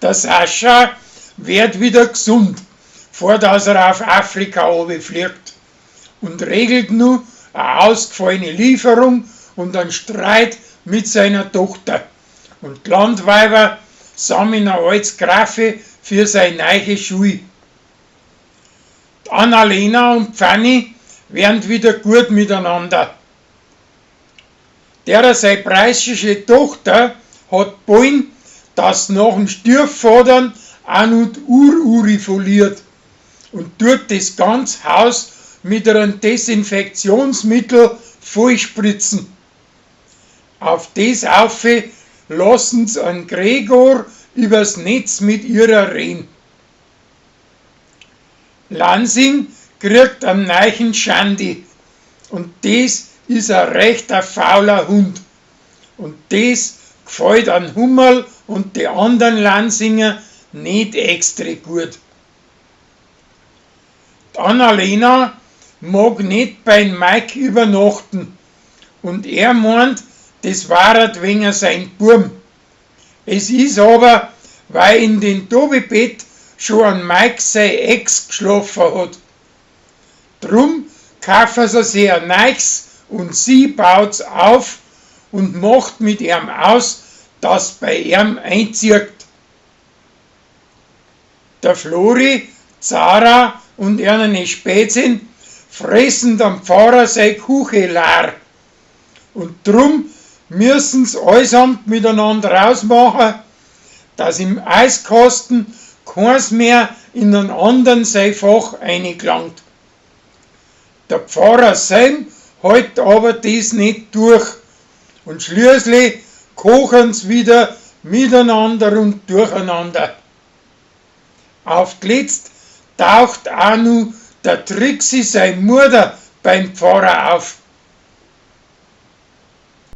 Der Sascha wird wieder gesund, vor dass er auf Afrika fliegt und regelt nu eine ausgefallene Lieferung und einen Streit mit seiner Tochter. Und die Landweiber sammeln ein altes Graffe für seine neue Schule. Die Annalena und Fanny werden wieder gut miteinander. Derer sei preußische Tochter hat wollen, dass nach dem Stiefvater auch noch die Ururi verliert und tut das ganze Haus mit einem Desinfektionsmittel vollspritzen. Auf das aufe lassen's an Gregor übers Netz mit ihrer reden. Lansing kriegt einen neuen Schandi und das is a rechter fauler Hund. Und das gefällt an Hummerl und die anderen Lansinger nicht extra gut. Die Annalena mag nicht beim Mike übernachten und er meint, das waret wegen sein Burm. Es is aber, weil in den Tobibett schon an Mike sein Ex geschlafen hat. Drum kaufen sie sich ein neues und sie baut's auf und macht mit ihm aus, dass bei ihm einzieht. Der Flori, Zara und ihre Spätzin fressen dem Pfarrer sei Kuche leer. Und drum müssen's allesamt miteinander rausmachen, dass im Eiskasten keins mehr in einen anderen sein Fach eingelangt. Der Pfarrer selb hält aber das nicht durch und schließlich kochen's wieder miteinander und durcheinander. Auf d'letzt taucht auch nu der Trixi sei Mutter beim Pfarrer auf.